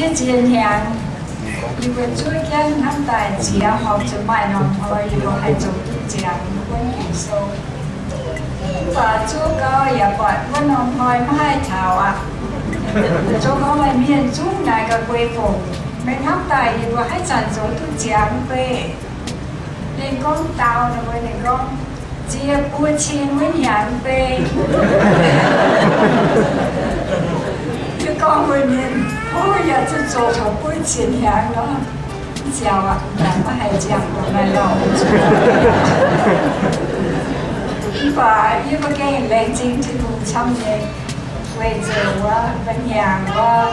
Ziex hnyangx, yie mbuo zuov jienv hnamv daaih ziex horpc zuqc maaih norm hnoi yie mbuo haih zoux duqv ziangx wuov Ging-Sou. Mv baac zuov gau yaac buatc wuov norm hnoi maiv haih taux aqv. Zuov gau maaih mienh zungv naaic gaax Guei Fongc, meih hnamv daaih yie mbuo haaix zanc zoux duqv ziangx mv bei? Ninh gorngv dau ninh mbuo, ninh gorngv, Ziex buo cin wuov hnyangx mv bei. Yie gorngv mbuox ninh, Ov, yaac zuqc zoux taux buo cin hnyangx nor. Mv ziangx aqv, mv haih ziangx dongh naaiv lauh. Mv baac yie mbuo gengh laengz zingh Tin-Hungh camv nyei, weic zuqc wuov, mbuo hnyangx wuov,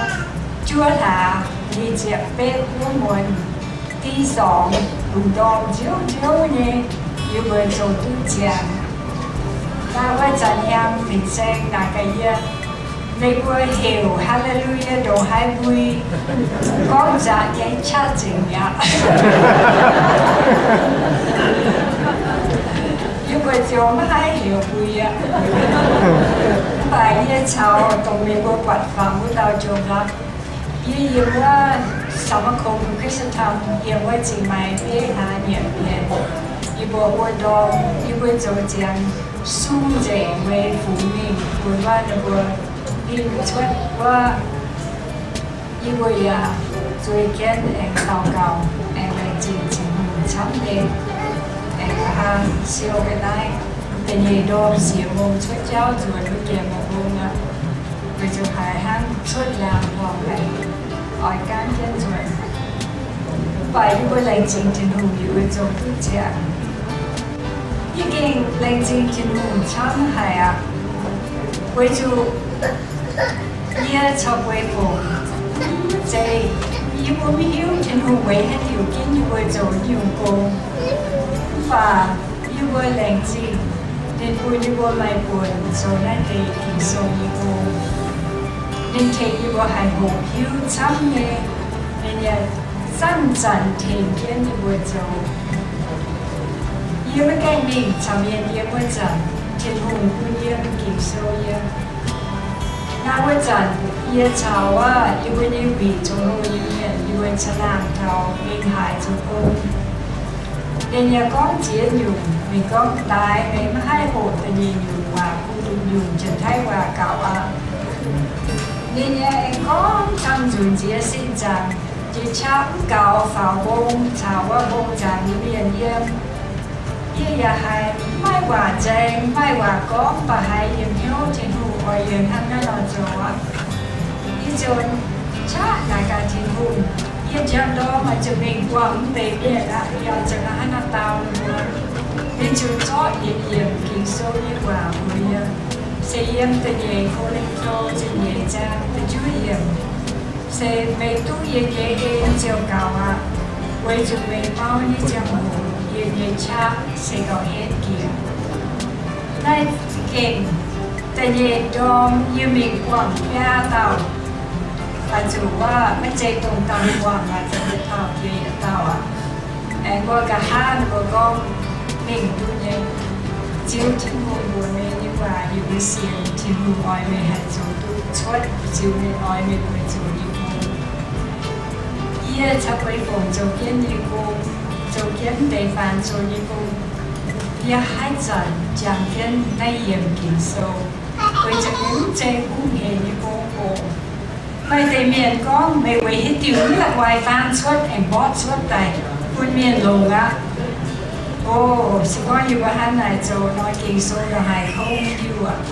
juov hlaax, nyic ziepc betv wuov muonz, di sorngx, lungh ndorm nziouv nziouv nyei, yie mbuo zoux duqv ziangx. Naaiv wuov zanc hnyangx fin-saeng naaic gaax yie, meih mbuo heuc Haleluyaa ndongc haaix mbui, gorngv nzangc nyei qaqv zingc mi'aqv. Yie mbuo ziouc maiv haih heuc mbui aqv. Mv baac yie caux dongh meih mbuo buatc fangx wuov dauh jomc aqv. Yie yiem wuov สมาคมคริสตธรรม yiem wuov Zingh Maix biei hlaax nyiemc mienh. Yie mbuo wuov ndorm yie mbuo zoux ziangx sung nzengc weic fungx mingh bun wuov ninh mbuo ninh cuotv wuov. Yie mbuo yaac zueiz jienv aengx daux gaux, aengx laengz zingh Tin-Hungh camv nyei. Aengx aa siou ga'naaiv, da'nyeic ndorm siec mong cuotv jauv nzuonx wuov jiex mbu'mbung aqv. Weic zuqc haiz hnangv cuotv laangz lorngh aengx oix gaanv jienv nzuonx. Mv baac yie mbuo laengz zingh Tin-Hungh yie mbuo zoux duqv ziangx. Yie gengh laengz zingh Tin-Hungh camv haic aqv. Weic zuqc yie caux Guei Fongc mv zeiz, yie mbuo maiv hiuv Tin-Hungh weic haaix diuc ginv yie mbuo zoux nyungc gong. Mv baac yie mbuo laengz zingh ninh bun yie mbuo maaih buonc zoux naaiv deix Ging-Sou nyei gong. Ninh tengx yie mbuo haih hoqc hiuv camv nyei. Ninh yaac zanc-zanc tengx jienv yie mbuo zoux. Yie maiv gaengh mingh caux mienh yiem wuov zanc, Tin-Hungh bun yiem Ging-Sou yiem. Naaiv wuov zanc yie caux wuov yie mbuo nyei wuic zoux hlo nyei mienh, yie mbuo caangh laangh taux mingh haaix zoux gong. Ninh yaac gorngv ziex nyungc, ninh gorngv, Daaix meih maiv haih hoqc da'nyeic nyungc waac, bun nyungc Janx-Taiv waac gaux aqv. Ninh yaac aengx gorngv camv nzunc nziex sin zaangc, jiex qaqv mv gaux faaux mbong caux wuov mbong zaangc nyei mienh yiem. Yie yaac haiz mv maaih waac nzaeng, mv maaih waac gorngv, mv baac haiz yietc hnyouv Tin-Hungh oix yie hnangv naaiv nor zoux aqv. Yie ziouc qaqv naaic gaax Tin-Hungh, yie njang ndorm maaih zuqc mingh buangh mv deix mienh aqv, yie oix zuqc hnangv haaix nor dau ninh mbuo. Ninh ziouc zorqv yietc yiemc Ging-Sou nyei waac mbuox yie, se yiem da'nyeic Ko^lin^to ziepc nyeic zaang da'juov yiemc. Se meih duqv yie nyei en ziouc gaux aqv, weic zuqc meih mau nyei ziangh hoc yie nyei qaqv se gauh henv jiex. Naaiv za'gengh da'nyeic ndorm yie mingh buangh biaa dauh, oix zuqc wuov maiv zeiz dongh dangh buangh aqv, zuqc yietc dauh jiex yietc dauh aqv. Aengx mbuo nqa'haav ninh mbuo gorngv, mingh duqv nyei. Ziux Tin-Hungh mbuox meih nyei waac yie mbuo sienx, Tin-Hungh oix meih haih zoux duqv cuotv ziux ninh oix meih mbuo zoux nyei gong. Yie caux Guei Fongc zoux jienv nyei gong, zoux jienv deix faanx zoux nyei gong, yie haaix zanc jangx jienv naaiv yiemc Ging-Sou, weic zuqc ninh mv zeiz hungh hec nyei gong oc. Maaih deix mienh gorngv, meih weic haaix diuc mv la'guaih faan cuotv aengx mborqv cuotv daaih bun mienh longx aqv. O, se gorngv yie mbuo hnangv naaic zoux nor, Ging-Sou ndongc haaix kouv mv hiuv aqv.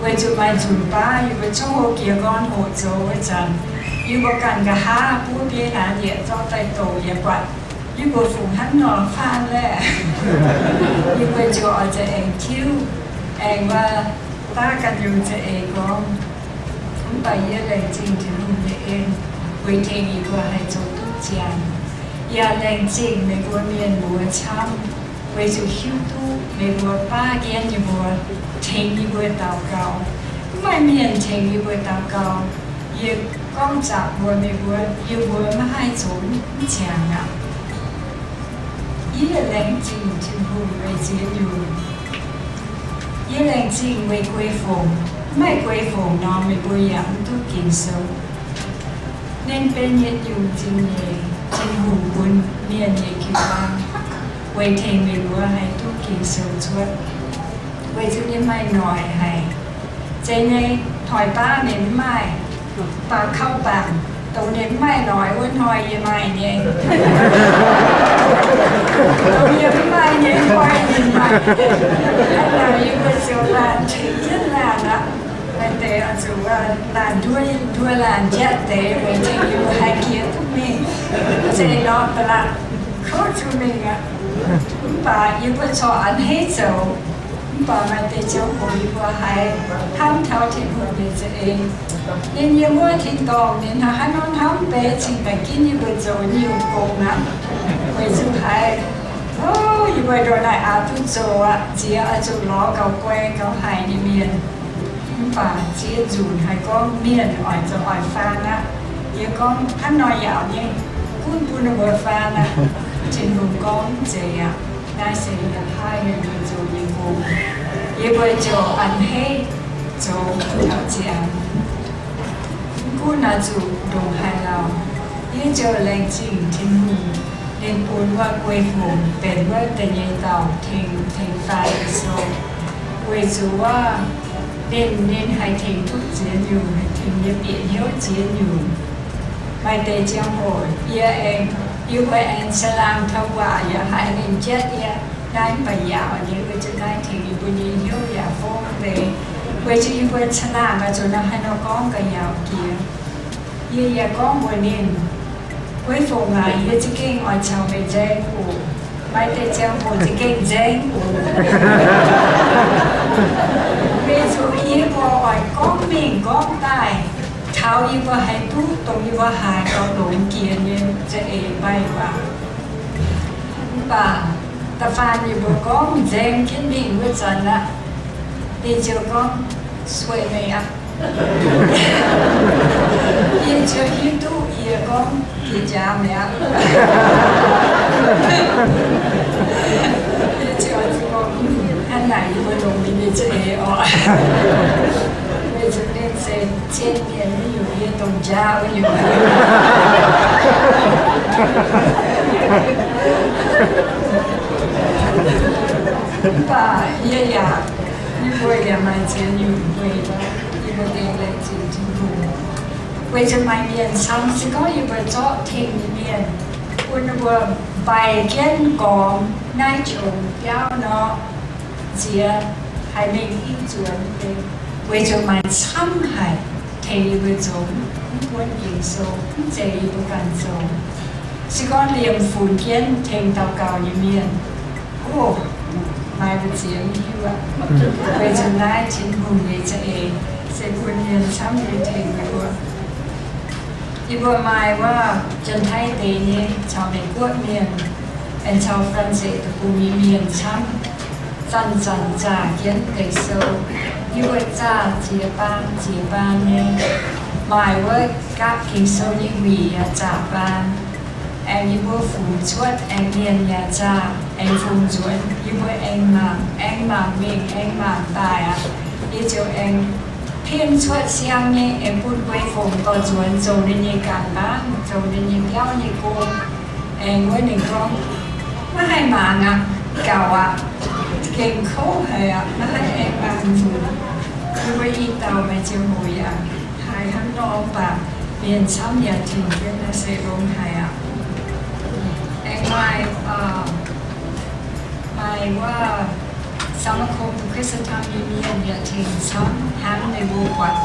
Weic zuqc maaih nzunc baav yie mbuo zungv hlo jiex nqorn hoqc zoux wuov zanc, yie mbuo ganh nqa'haav buov biei hlaax nyieqc zorqv daaih douc yaac buatc, yie mbuo fungc hnangv nor faan laeh. Yie mbuo ziouc oix za'eix tiuv, aengx wuov daav ganh nyungc za'eix gorngv. Mv baac yie laengz zingh Tin-Hungh nyei en, weic tengx yie mbuo haih zoux duqv ziangx. Yaac laengz zingh meih mbuo mienh muoz camv, weic zuqc hiuv duqv meih mbuo baav jienv yie mbuo, tengx yie mbuo daux gaux. Mv maaih mienh tengx yie mbuo daux gaux, yie gorngv zaangc mbuox meih mbuo, yie mbuo maiv haih zoux mv ziangx aqv. Yie laengz zingh Tin-Hungh weic ziex nyungc. Yie laengz zingh weic Guei Fongc. Mv maaih Guei Fongc nor, meih mbuo yaac mv duqv Ging-Sou. Ninh benx yietc nyungc zingh nyeic Tin-Hungh bun mienh nyei jiu-baang, weic tengx meih mbuo haih duqv Ging-Sou cuotv. Weic zuqc ninh maaih noic haic. Zeiz nyei, hnoi baav ninh mv maaih, mv baac kaux bangc dongh ninh mv maaih noic wuov hnoi yie maaih nyei. Dongh yie mv maaih nyei hnoi ninh maaih. Hnangv naaic yie mbuo ziouc laanh tengx jienv laanh aqv. Maaih deix oix zuqc laanh nduov, nduov laanh jatv deix weic tengx yie mbuo haih jiex duqv mingh. Zeiz nor ba'laqc kouv zuqc mingh aqv. Mv baac yie mbuo corc a'hneiv zoux. Mv baac maaih deix ziangh hoc yie mbuo haiz hnamv taux Tin-Hungh nyei za'eix. Ninh yiem wuov tin-dorngh, ninh hnangv haaix nor hnamv beiv cingx daaih ginv yie mbuo zoux nyungc gong aqv. Weic zuqc haiz, o, yie mbuo ndongc naaic aqv duqv zoux aqv, ziex oix zuqc lorz gauh guai gauh haic nyei mienh. Mv baac ziex nzunc haiz gorngv mienh oix zoux oix faan aqv. Yie gorngv hnangv nor yaac nyei, gunv bun ninh mbuo faan aqv. Tin-Hungh gorngv mv zeiz aqv. Naaiv se yie paaiv mienh mbuo zoux nyei gong. Yie mbuo ziouc a'hneiv zoux taux ziangx. Mv gunv naaic zuqc ndongc haaix lauh, yie ziouc laengz zingh Tin-Hungh, ninh bun wuov Guei-Fongc benx wuov da'nyeic dauh tengx, tengx daaih Ging-Sou. Weic zuqc wuov ninh, ninh haih tengx duqv ziex nyungc, haih tengx yie bieqc hnyouv ziex nyungc. Maaih deix ziangh hoc yie aengx, yie mbuo aengx caangh laangh taux waac yaac haih ninh jatv yie. Naaiv mv baac yaauc nyei, weic zuqc naaiv tengx yie mbuo nyei hnyouv yaac fongv deix. Weic zuqc yie mbuo caangh laangh oix zuqc hnangv haaix nor gorngv gauh yaauc jiex. Yie yaac gorngv mbuox ninh, Guei-Fongc aac, yie za'gengh oix caux meih nzaeng oc. Maaih deix ziangh hoc za'gengh nzaeng oc. Weic zuqc yie mbuo oix gorngv mingh gorngv daaih, taux yie mbuo haih duqv dongh yie mbuo haiz gauh longx jiex nyei za'eix mbaih waac. Mv baac da'faanh yie mbuo gorngv nzaeng jienv mingh wuov zanc aqv, ninh ziouc gorngv, Sueih meih aqv. Yie ziouc hiuv duqv yie gorngv jiex jaax mi'aqv. Yie ziouc gorngv, hnangv naaic yie mbuo longx mingh nyei za'eix oc. Weic zuqc ninh se zien mienh nyei, yie dongh jaax wuov nyungc. Mv baac yie yaac, yie mbuo yaac maaih ziex nyungc weic yie mbuo gengh laengz zingh Tin-Hungh. Weic zuqc maaih mienh camv, se gorngv yie mbuo zorqv tengx nyei mienh, bun ninh mbuo mbaih jienv gormx naaiv qongx biauv nor, nziex haih mingh i zuonx deix. Weic zuqc maaih camv haic tengx yie mbuo zoux, mv buonv Ging-Sou, mv zeiz yie mbuo ganh zoux. Se gorngv liemh funx jienv tengx daux gaux nyei mienh, o, maaih mbu'ziex mv hiuv aqv. Weic zuqc naaiv Tin-Hungh nyei za'eix se bun mienh camv nyei tengx mbuo. Yie mbuo maaih wuov Janx-Taiv deix nyei caux Meiv-Guoqv mienh, aengx caux Faan-Seix Deic-Bung nyei mienh camv, zanc-zanc zaah jienv Ging-Sou. Yie mbuo zaah ziex baan ziex baan nyei. Maaih wuov gapv Ging-Sou nyei wuic yaac zaah baan. Aengx yie mbuo fungx cuotv, aengx mienh yaac zaah, aengx fungx nzuonx, yie mbuo aengx mangc, aengx mangc mingh, aengx mangc daaih aqv. Yie ziouc aengx pin cuotv siang nyei, aengx bun Guei-Fongc dorh nzuonx zoux ninh nyei ganh baanv, zoux ninh nyei biauv nyei gong. Aengx wuov ninh gorngv, maiv haih mangc aqv, gaux aqv, gengh kouv haic aqv, maiv haih aengx mangc nzunc. Yie mbuo i dauh maaih ziangh hoc yaac haiz hnangv nor, mv baac mienh camv yaac tengx jienv naaiv se longx haic aqv. Aengx maaih, maaih wuov สมาคม Christian ทำ nyei mienh yaac tengx camv hnangv, ninh mbuo buatc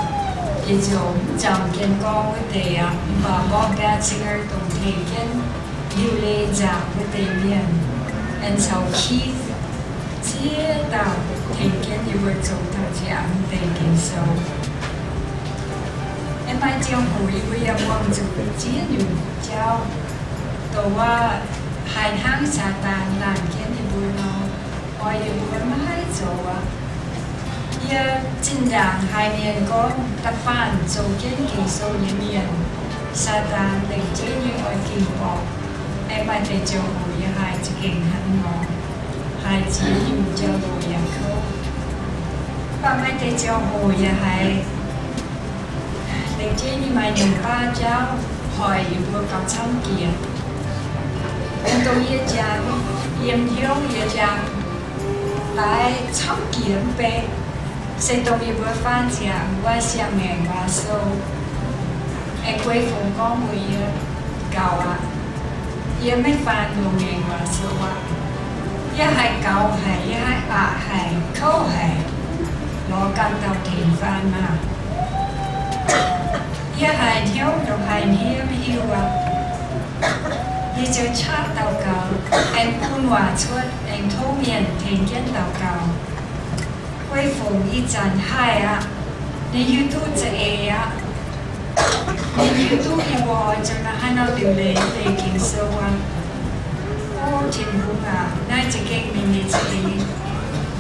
yie ziouc mv jangx jienv gorngv wuov deix aqv, mv baac mborqv Bad Singer dongh tengx jienv Liuh Leiz nzaangc wuov deix mienh, aengx caux Keith ziex dauh tengx jienv yie mbuo zoux taux ziangx deix Ging-Sou. Aengx maaih ziangh hoc yie mbuo yaac muangx zuqc ziex nyungc jauv, dongh wuov haaix hnangv Saadaan laanh jienv yie mbuo nor, oix yie mbuo maiv haih zoux aqv. Yie zinh ndaangc haiz mienh gorngv da'faanh zoux jienv Ging-Sou nyei mienh, Saadaan lengc jeiv nyei oix ging borqc. Aengx maaih deix ziangh hoc yie haiz za'gengh hnangv nor, haiz ziex nyungc jauv-louc yaac kouv. Mv baac maaih deix ziangh hoc yie haiz lengc jeiv nyei maaih nyungc baav jauv, hoic yie mbuo gauh camv jiex. Dongh yie jangx, yiem hnyouv yie jangx, laaix camv jiex mv bei, se dongh yie mbuo faan ziangx wuov Siang-Ngaengc Waac Sou. Aengx Guei Fongc gorngv mbuox yie, gaux aqv. Yie maiv faan Loz-Ngaengc Waac Sou aqv. Yie haih gaux haic, yie haih aqc haic, kouv haic, lorz ganh dauh tengx faan maah. Yie haiz hnyouv ndongc haaix nyungc maiv hiuv aqv. Yie ziouc qaqv daux gaux, aengx bun waac cuotv, aengx tov mienh tengx jienv daux gaux. Guei Fongc ih zanc haih aqv. Ninh hiuv duqv za'eix aqv. Ninh hiuv duqv yie mbuo oix zuqc naaiv haaix nor liuc leiz deix Ging-Sou aqv. O Tin-Hungh aac, naaiv za'gengh ninh nyei za'eix,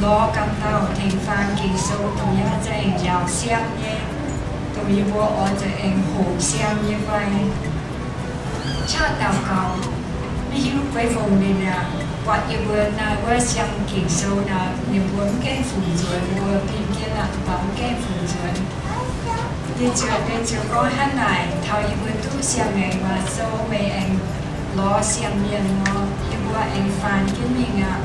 lorz ganh dauh tengx faan Ging-Sou, dongh yie za'gengh njaaux siang nyei, dongh yie mbuo oix zuqc aengx hoqc siang nyei fai. Qaqv daux gaux, maiv hiuv Guei Fongc ninh aqv, buatc yie mbuo naaiv wuov siang Ging-Sou naaic, yie mbuo mv gaengh fungx nzuonx, mbuo bun jienv aqv, mv baac mv gaengh fungx nzuonx. Yie ziouc, yie ziouc gorngv hnangv naaic, taux yie mbuo duqv Siang-Ngaengc Waac Sou, meih aengx lorz siang mienh nor, yie mbuo aengx faan jienv mingh aqv.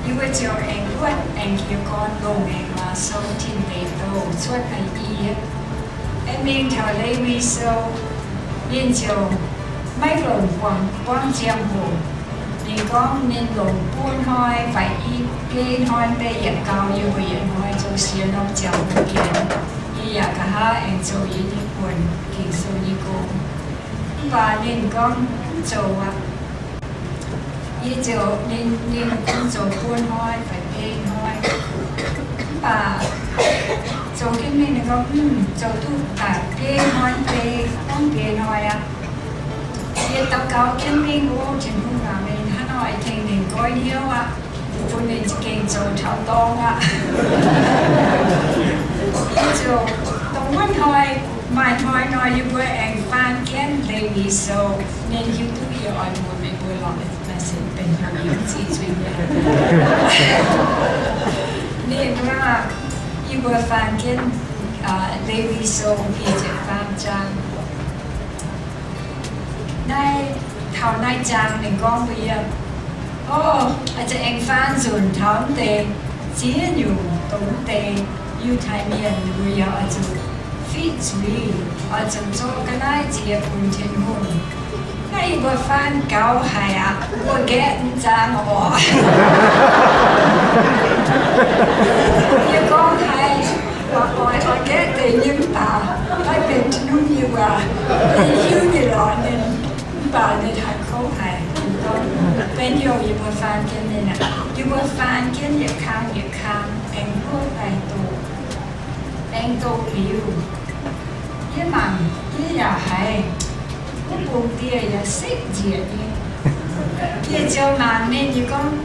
Yie mbuo ziouc aengx buatc, aengx jiez gorn Loz-Ngaengc Waac Sou tin deic douh cuotv haic i. Aengx mingh taux Lewi Sou, ninh ziouc maiv longc buangh, buangv ziangh hoc. Ninh gorngv ninh longc buo hnoi fai i biei hnoi mv bei yietc gaux, yie mbuo yietc hnoi zoux sienx norm ziangh hoc bienx. Yie yaac nqa'haav aengx zoux yie nyei buonc Ging-Sou nyei gong. Mv baac ninh gorngv mv zoux aqv. Yie ziouc, ninh, ninh kungx zoux buo hnoi fai biei hnoi. Mv baac zoux jienv mingh ninh gorngv, mv, zoux duqv daaih biei hnoi mv bei, gorngv biei hnoi aqv. Yie daux gaux jienv mingh, o Tin-Hungh aac, meih hnangv nor tengx ninh goiv hnyouv aqv, bun ninh za'gengh zoux taux dorngx aqv. Yie ziouc dongh wuov hnoi, maaih hnoi nor yie mbuo aengx faan jienv Lewi Sou, ninh hiuv duqv yie oix mbuox meih mbuo lorqc, maaih se benx hnyouv yie mv zieqv zuiz mi'aqv. Ninh mbuo, yie mbuo faan jienv, aa, Lewi Sou biei ziepc faam zaang. Naaiv, taux naaiv zaang ninh gorngv mbuox yie, o, oix zuqc aengx faan nzunc taux mv deix ziex nyungc dongh mv deix Yiutai Mienh mbuo yaac oix zuqc fitv zuiz, oix zuqc zorqv ga'naaiv ziex bun Tin-Hungh. Naaiv yie mbuo faan gaux haic aqv, mbuo nqaeqv mv zaang oc. Yie gorngv haiz, oix, oix, oix nqaeqv deix nyei mv baac maiv benx Tin-Hungh nyei waac. Yie hiuv nyei lorqc ninh, mv baac ninh haih kouv haic. Benx heuc yie mbuo faan jienv ninh aqv. Yie mbuo faan jienv yietc kang yietc kang aengx huov daaih doqc, aengx doqc liuz, yie mangc, yie yaac haiz wuov bung dieh yaac sekv njiec nyei. Yie ziouc mangc ninh, yie gorngv,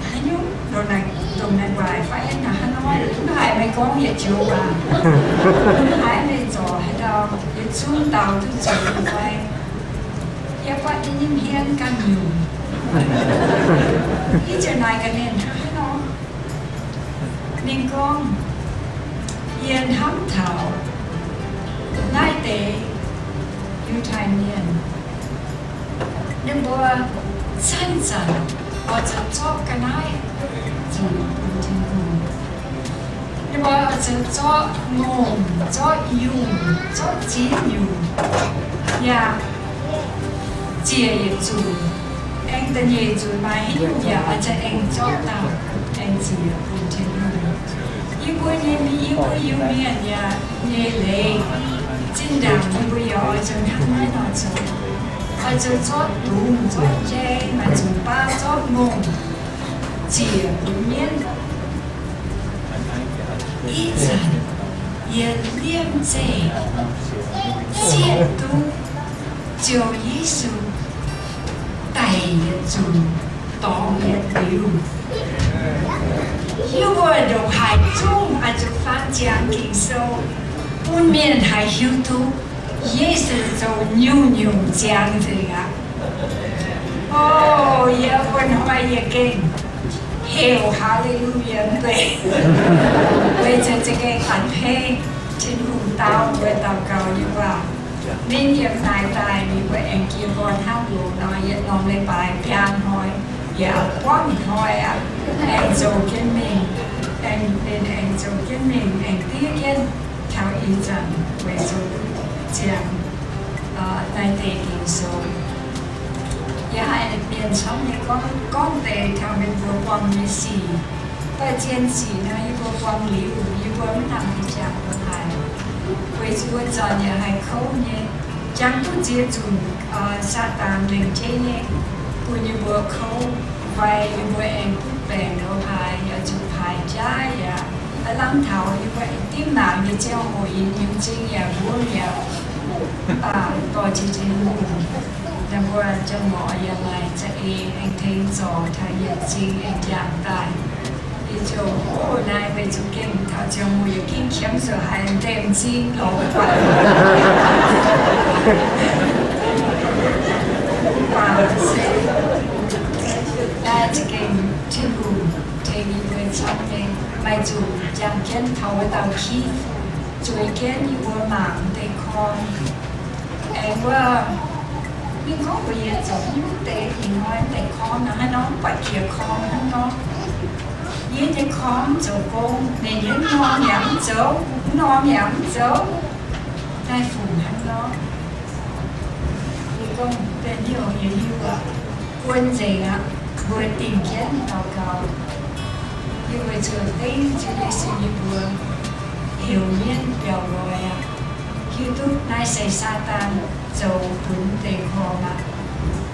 haaix nyungc ndongc naaic, ndongc naaic waaic fai naaic hnangv nor, mv haiz meih gorngv yietc joux waac, mv haiz meih zorc haaix dauh, yietc zungv dauh duqv zoux fai. Yie buatc ninh nyei hmien ganh nyungc. Yie ziouc naaic gaax ninh hnangv haaix nor. Ninh gorngv, yie hnamv taux naaiv deix Yiutai Mienh, ninh mbuo zanc-zanc oix zuqc zorqv ga'naaiv nzunc bun Tin-Hungh. Ninh mbuo oix zuqc zorqv ngongh, zorqv yungh, zorqv ziex nyungc, yaac ziec yietc zunc, aengx da'nyeic zunc maaih haaix nyungc yaac oix zuqc aengx zorqv daaih aengx ziec bun Tin-Hungh. Yie mbuo nyei, yie mbuo Iu-Mienh yaac nyei leiz, zinh ndaangc yie mbuo yaac oix zuqc hnangv naaiv nor zoux. Oix zuqc zorqv dungz, zorqv njang, maaih zuqc baav, zorqv ngongh, ziec bun mienv. Ih zanc yie liemh zeih zieqv duqv ziouc Yesu daic yietc zunc dorngx yietc liuz. Yie mbuo ndongc haaix zungv oix zuqc faan ziangx Ging-Sou bun mienh haih hiuv duqv Yesu zoux nyungc-nyungc ziangx nzengc aqv. O, yie wuov hnoi yie gengh heuc Haa^le^lu^yaa mv bei, weic zuqc za'gengh a'hneiv Tin-Hungh dau mbuo daux gaux nyei waac. Ninh yiem naaic daaih, ninh mbuo aengx jiez gorn hnangv loz nor, yietc norm leiz-baaix biaa hnoi, yaac buangv hnoi aqv, aengx zoux jienv mingh, aengx, ninh aengx zoux jienv mingh, aengx diev jienv taux ih zanc weic zuqc ziangh naaiv deix Ging-Sou. Yie haiz mienh camv nyei gorngv, gorngv deix taux meih mbuo buangh nyei sic, mv baac zien sic nor yie mbuo buangh liuz, yie mbuo mv nangc haaix jangx mbuo haiz. Weic zuqc wuov zanc yaac haih kouv nyei, jangx duqv ziex nzunc Saadaan lengc jeiv nyei bun yie mbuo kouv, fai yie mbuo aengx butv baengc lorz haaix yaac zuqc paaix jaav yaac, aav lamh taux yie mbuo dimv mangc nyei ziangh hoc yie nyei m'zing yaac mbuov mi'aqv. Mv baac dorh jiex Tin-Hungh, ninh mbuo ziangh hoc yaac maaih za'eix aengx tengx zorc taux yie m'zing aengx jangx daaih. Yie ziouc, o, naaiv weic zuqc gengh taux ziangh hoc yie gengh qiemx zuqc haiz m'deix m'zing lorz guatc. Mv baac se naaiv za'gengh Tin-Hungh tengx yie mbuo camv nyei, maaih zuqc jangx jienv taux wuov dauh Keith zueiz jienv yie mbuo mangc deix korng. Aengx wuov, ninh gorngv mbuox yie zoux mv deix ih hnoi deix korng nor hnangv nor, buatc jiex korng hnangv nor. Yie nyei korng mv zoux gong, ninh nyei norm yaac mv zoux, mv norm yaac mv zoux. Naaiv fungc hnangv nor. Yie gorngv benx hnyouv nyei hiuv aqv, buonv nzengc aqv, mbuo dingh jienv daux gaux. Yie weic zuqc dengv jienv yie sin nyei mbuox heuc mienv biaux nqoi aqv. Hiuv duqv naaiv se Saadaan zoux funx deix korng aqv.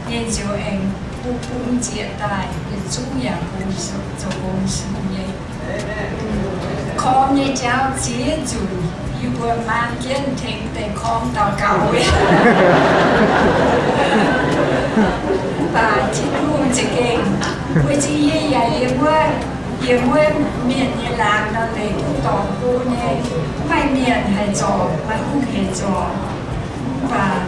Ninh ziouc aengx bun bung zieqc daaih, yietc zungv yaac bun zoux gong sung nyei. Korng nyei jauv ziex nzunc, yie mbuo maan jienv tengx deix korng daux gaux. Mv baac Tin-Hungh za'gengh, weic zuqc yie yaac yiem wuov, yiem wuov mienh nyei laangz nor, leiz duqv dorngc go nyei, mv maaih mienh haih zorc, maiv hungh hec zorc. Mv baac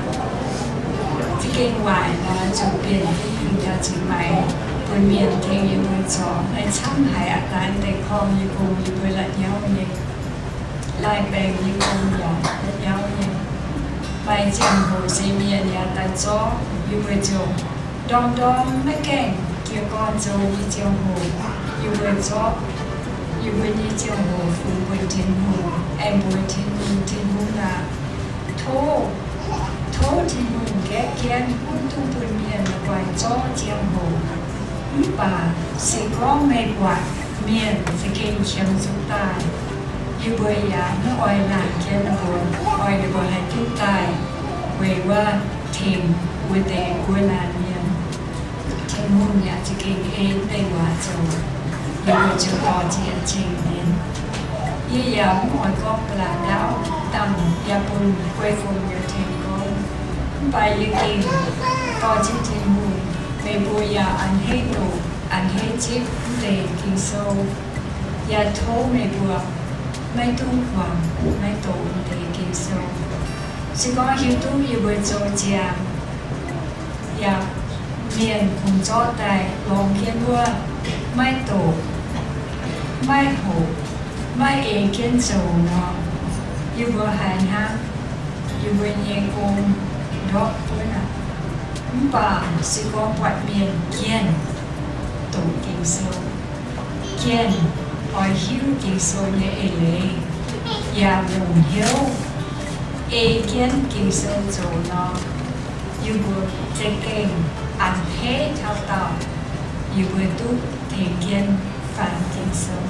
za'gengh waaic nor, zuqc bienh Tin-Hungh jaax zuqc maaiz bun mienh tengx yie mbuo zorc. Naaiv camv haic aqv. Daaih deix korng nyei gong yie mbuo la'nyauv nyei, laaih baengc nyei gong yaac la'nyauv nyei. Maaih ziangh hoc se mienh yaac daaih zorqv, yie mbuo ziouc ndorm-ndorm maiv gaengh jiez gorn zoux nyei ziangh hoc, yie mbuo zorqv, yie mbuo nyei ziangh hoc funx bun Tin-Hungh, aengx mbuox Tin-Hungh, Tin-Hungh aac, tov, tov Tin-Hungh gaeqv jienv, mv dungx bun mienh la'guaih zorqv ziangh hoc. Mv baac se gorngv meih buatc mienh za'gengh qiemx zuqc daaih, yie mbuo yaac mv oix laanh jienv ninh mbuo, oix ninh mbuo haih duqv daaih weic wuov tengx wuov deix wuov laanh mienh. Tin-Hungh yaac za'gengh ei deix waac zoux, yie mbuo ziouc dorh ziex ceng mienh. Yie yaac mv oix gorngv ba'laqc ndaauv dangh yaac bun guei fong nyei tengx gorngv. Mv baac yie gengh dorh jienv Tin-Hungh, meih mbuo yaac a'hneiv doqc, a'hneiv zipv mv deix Ging-Sou. Yaac tov meih mbuo maiv dungx guangc, maiv doqc mv deix Ging-Sou. Se gorngv hiuv duqv yie mbuo zoux ziangx, yaac mienh kungx zorqv daaih lorngx jienv wuov, maiv doqc, maiv hoqc, maiv ei jienv zoux nor, yie mbuo haiz hnangv yie mbuo nyei gong ndortv wuov aqv. Mv baac se gorngv buatc mienh jienh doqc Ging-Sou, jienh oix hiuv Ging-Sou nyei eix leiz, yaac longc hnyouv ei jienv Ging-Sou zoux nor, yie mbuo za'gengh a'hneiv taux daauh yie mbuo duqv tengx jienv faan Ging-Sou.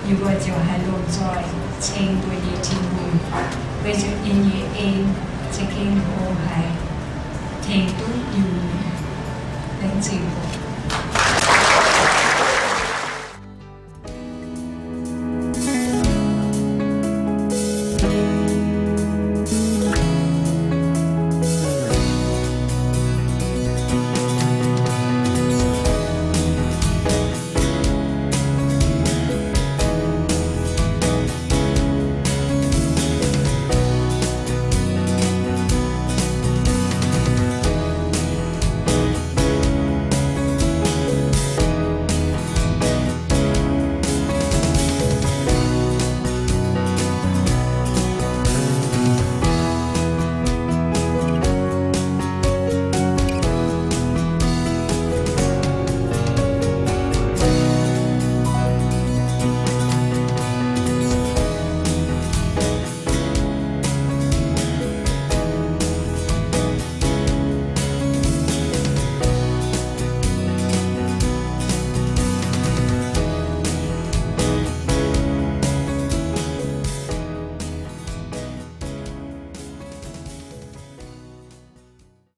Yie mbuo ziouc haih lomh nzoih ceng mbuo nyei Tin-Hungh, weic zuqc ninh nyei en za'gengh hlo haic, tengx duqv yie mbuo laengz zingh.